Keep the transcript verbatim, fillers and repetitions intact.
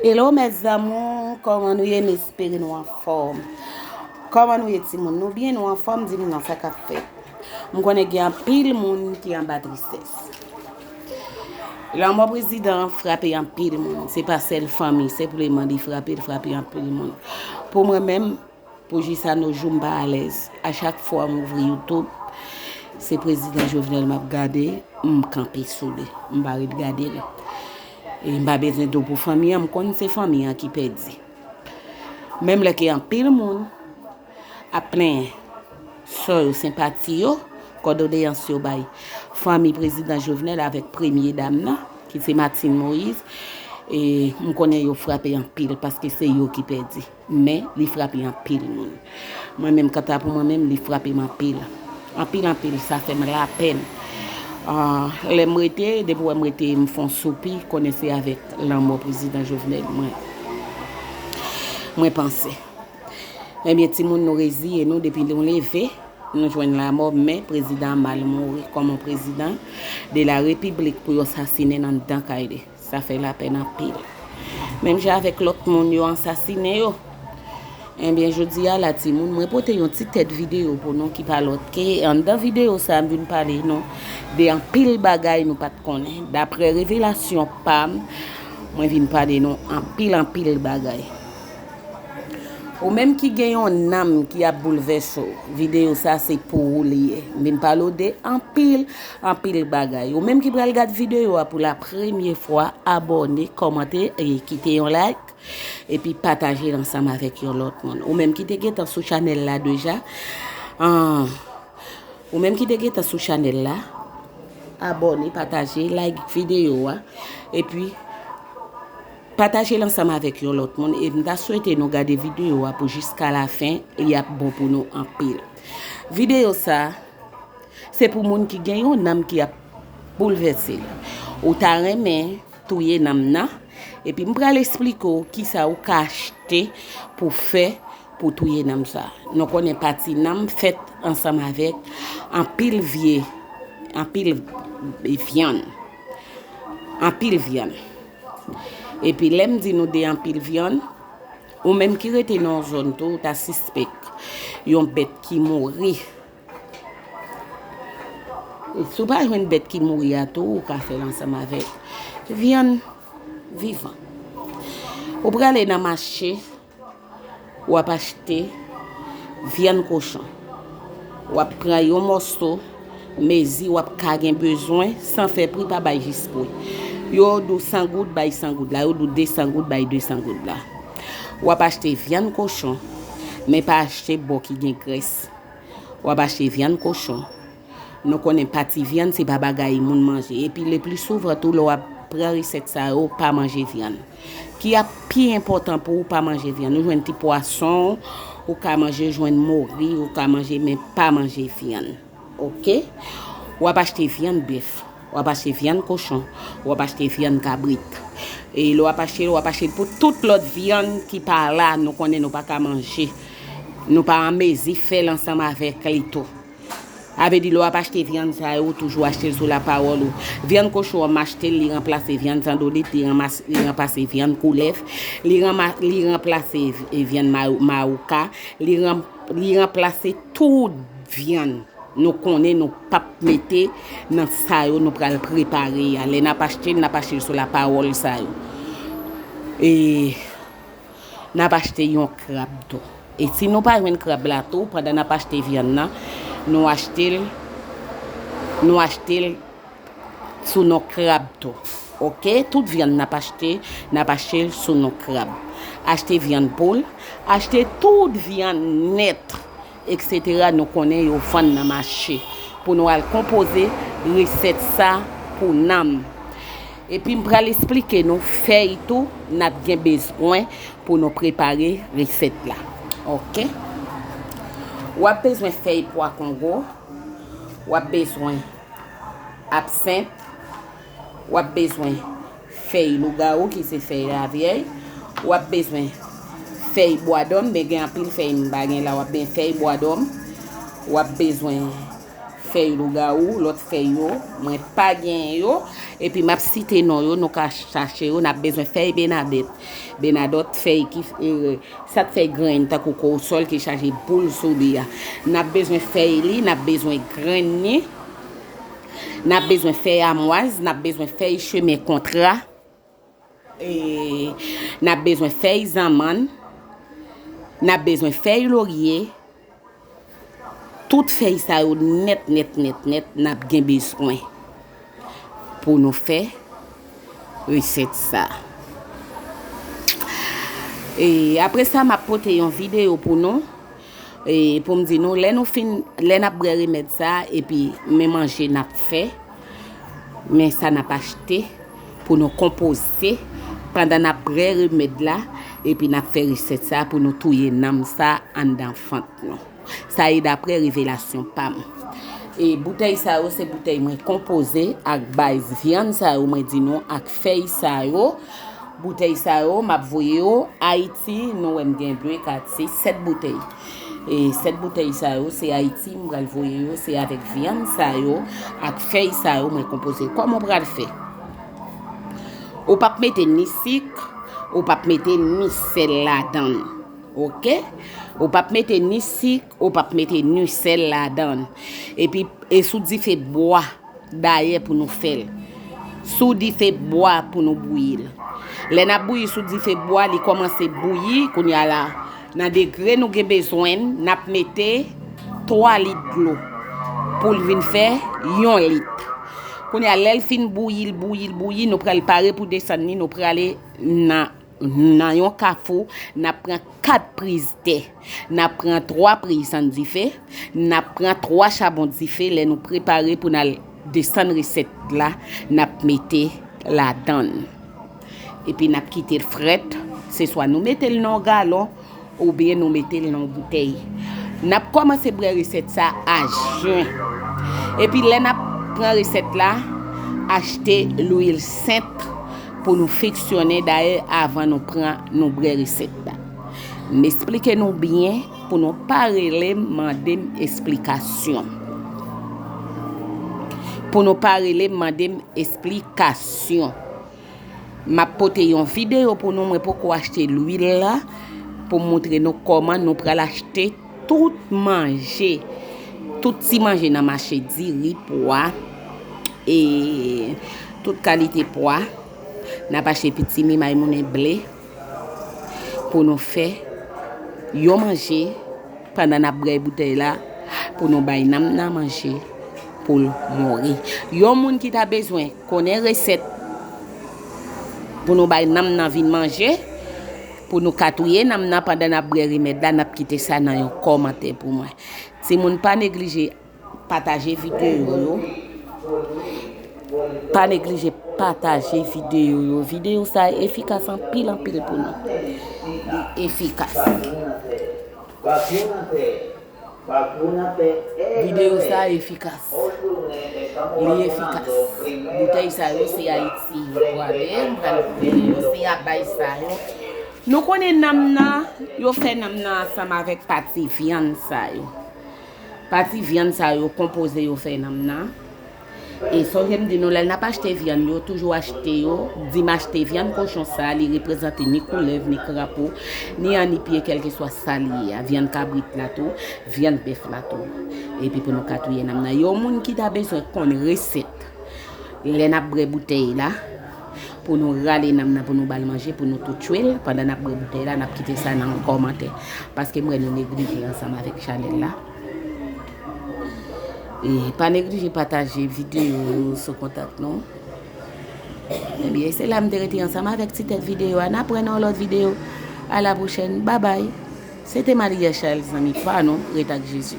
Hello mes amours, kòman nou ye? M espere nou anfòm. Kòman nou ye timoun? Nou byen, nou anfòm? Di m non, sa k ap fèt? M konnen gen anpil moun ki anba tristès. Lanmò prezidan an frape anpil moun. Se pa sèl fanmi, senpleman li frape, l frape anpil moun. Pou mwen menm, pou jisanoujou m pa alèz. A chak fwa m ouvri YouTube, se prezidan Jovenel m ap gade, m kanpe sou li. M pa ret gade l. E m pa bezwen di w pou fanmi an, m konn se fanmi an ki pèdi. Menm lè ke anpil moun ap plenyen sò yo, senpati yo, kòdoleyans yo bay fanmi prezidan Jovenel avèk premye dam nan, ki se Martine Moïse, e m konnen yo frape anpil paske se yo ki pèdi. Men li frape anpil moun. Mwen menm, kanta pou mwen menm, li frape m anpil. Anpil, anpil, sa fè m lapèn. Ah, lè m rete, depi w wè m rete, m fè yon soupi, konnen se avèk lanmò prezidan Jovenel mwen, mwen panse. Ebyen, timoun, nou reziye nou, depi nou leve, nou jwenn lanmò, men prezidan an mal mouri kòm yon prezidan de la repiblik pou yo sasinen l anndan kay li. Sa fè lapèn anpil. Menm jan avèk lòt moun yo ansasinen yo. Ebyen, jodi a la, timoun, mwen pote yon ti tèt videyo pou nou ki pa lòt ke anndan videyo sa a, m vin pale nou de anpil bagay nou pa t konnen. Daprè revelasyon pa m, mwen vin pale nou anpil, anpil bagay. Ou menm ki gen yon nanm ki ap boulvèse w, videyo sa se pou ou li ye. M vin pale w de anpil, anpil bagay. Ou menm ki pral gad videyo a pou la premye fwa, abòne, kòmante, e kite yon like, epi pataje l ansanm avèk yon lòt moun. Ou menm ki te gentan sou chanèl la deja, ah, ou menm ki te gentan sou chanèl la, abòne, pataje, like videyo a, epi pataje l ansanm avèk yon lòt moun. E m ta swete nou gade videyo a pou jiska lafen, li ap bon pou nou anpil. Videyo sa, se pou moun ki gen yon nanm ki ap boulvèse l. Ou ta renmen touye nanm nan, epi m pral esplike w kisa ou ka achte pou fè pou touye nanm sa. Nou konnen pati nanm fèt ansanm avèk anpil vye, anpil vyann. Anpil vyann. Epi lè m di nou de anpil vyann, ou menm ki rete nan yon zòn tou, ou ta sispèk yon bèt ki mouri. E si w pa jwenn bèt ki mouri a tou, ou ka fè l ansanm avèk vyann vivan. Ou prale nan mache, w ap achte vyann kochon. W ap pran yon mòso, mezi w ap ka gen bezwen, san fè pri, pa bay jis pri. Yo di w san goud, bay san goud la. Yo di w de san goud, bay de san goud la. W ap achte vyann kochon, men pa achte bò ki gen grès. W ap achte vyann kochon. Nou konnen pati vyann se pa bagay moun manje. Epi le pli souvan tou, lè w ap pran resèt sa yo, pa manje vyann. Ki ap pi enpòtan pou ou, pa manje vyann. Ou jwenn ti pwason, ou ka manje, jwenn mori, ou ka manje, men pa manje vyann. Oke? W ap achte vyann bèf, w ap achte vyann kochon, w ap achte vyann kabrit. E lè w ap achte l, w ap achte l pou tout lòt vyann ki pa la, nou konnen nou pa ka manje. Nou pa an mezi fè l ansanm avèk li tou. Sa vle di, lè w ap achte vyann sa yo, ou toujou achte l sou lapawòl ou. Vyann kochon an, m achte l, li ranplase vyann zandolit, li ranmas-, li ranplase vyann koulèv, li ranma-, li ranplase v-, vyann ma-, mawouka, li ran-, li ranplase tout vyann nou konnen nou p ap mete nan sa yo nou pral prepare a. Lè n ap achte l, n ap achte l sou lapawòl sa yo. E n ap achte yon krab tou. E si nou pa jwenn krab la tou, pandan n ap achte vyann nan, nou achte l, nou achte l sou non krab tou. Oke? Tout vyann n ap achte, n ap achte l sou non krab. Achte vyann poul, achte tout vyann nèt, etsetera, nou konnen yo vann nan mache. Pou nou al konpoze resèt sa pou nanm. Epi m pral esplike nou fèy tou n ap gen bezwen pou nou prepare resèt la. Oke? W ap bezwen fèy pwa kongo, w ap bezwen absent, w ap bezwen fèy lougawou ki se fèy lavyèy, w ap bezwen fèy bwadòm, men gen anpil fèy m pa gen la, w ap bezwen fèy bwadòm, w ap bezwen fèy lougawou, lòt fèy yo, mwen pa genyen yo. Epi m ap site non yo, nou ka chache yo. N ap bezwen fèy benadèt. Benadèt, fèy ki, e, sa k fè grenn tankou kowosòl ki chaje boul sou li a. N ap bezwen fèy li, n ap bezwen grenn li. N ap bezwen fèy amwaz, n ap bezwen fèy chemen kontra. E, n ap bezwen fèy zanmann, n ap bezwen fèy lorye. Tout fèy sa yo nèt, nèt, nèt, nèt, n ap gen bezwen pou nou fè resèt sa. E apre sa, m ap pote yon videyo pou nou. E pou m di nou, lè nou fin, lè n ap bwè remèd sa, epi men manje n ap fè, men sa n ap achte pou nou konpoze pandan n ap bwè remèd la, epi n ap fè resèt sa pou nou touye nanm sa anndan vant nou. Sa e daprè revelasyon pa m. E boutèy sa yo, se boutèy mwen konpoze ak baz vyann sa yo, mwen di nou, ak fèy sa yo. Boutèy sa yo, m ap voye yo Ayiti. Nou wè m gen de, kat, sis, sèt boutèy. E sèt boutèy sa yo, se Ayiti m pral voye yo, se avèk vyann sa yo ak fèy sa yo mwen konpoze. Kòman w pral fè? Ou p ap mete ni sik, ou p ap mete ni sèl ladan l. Oke? Ou p ap mete ni sik, ou p ap mete ni sèl ladan l. Epi, e sou dife bwa dayè pou nou fè l. Sou dife bwa pou nou bouyi l. Lè n ap bouyi sou dife bwa, li kòmanse bouyi, kounye a la, nan degre nou gen bezwen l, n ap mete twa lit dlo pou l vin fè yon lit. Kounye a, lè l fin bouyi, l bouyi, l bouyi, nou pral pare pou desann li, nou prale nan nan yon kafou, n ap pran kat priz tè, n ap pran twa priz sann dife, n ap pran twa chabon dife. Lè nou prepare pou n al desann resèt la, n ap mete ladan l. Epi n ap kite l frèt. Se swa nou mete l nan yon galon, oubyen nou mete l nan yon boutèy. N ap kòmanse bwè resèt sa a jen. Epi lè n ap pran resèt la, achte lwil sent pou nou feksyone dayè avan nou pran, nou bwè resèt la. M esplike nou byen pou nou pa rele m mande m esplikasyon. Pou nou pa rele m mande m esplikasyon. M ap pote yon videyo pou nou, mwen poko achte lwil la, pou m montre nou kòman nou pral achte tout manje, tout ti manje nan mache, diri, pwa, e tout kalite pwa. N ap achte pitimi, maymounen, ble pou nou fè yon manje pandan n ap bwè boutèy la, pou nou bay nanm nan manje pou l mouri. Yon moun ki ta bezwen konnen resèt pou nou bay nanm nan vin manje, pou nou ka touye nanm nan pandan n ap bwè remèd la, n ap kite sa nan yon kòmantè pou mwen. Timoun, pa neglije pataje videyo yo. Pa neglije pataje videyo yo. Videyo sa efikas anpil, anpil pou nou. Li efikas. Videyo sa efikas. Li efikas. Boutèy sa yo se Ayiti yo ale. M pral voye yo, se a baz sa yo. Nou konnen nanm nan, yo fè nanm nan ansanm avèk pati vyann sa yo. Pati vyann sa yo konpoze yo fè nanm nan. E sonje m di nou, lè n ap achte vyann yo, toujou achte yo, di m achte vyann kochon sa, li reprezante ni koulèv, ni krapo, ni annipye, kèlkeswa sa li ye a. Vyann kabrit la tou, vyann bèf la tou. Epi pou nou ka touye nanm nan. Yon moun ki ta bezwen konn resèt, lè n ap bwè boutèy la, pou nou rale nanm nan, pou nou ba l manje, pou nou tou tchwe l, pandan n ap bwè boutèy la, n ap kite sa nan yon kòmantè. Paske m wè nou neglije ansanm avèk chanèl la. E pa neglije pataje videyo yo sou kontak nou. Ebyen, se la m te rete ansanm avèk ti tèt videyo a. N ap wè nan yon lòt videyo. A la pwochèn. Babay. Se te Maria Charles, zanmi pa nou. Ret ak Jezi.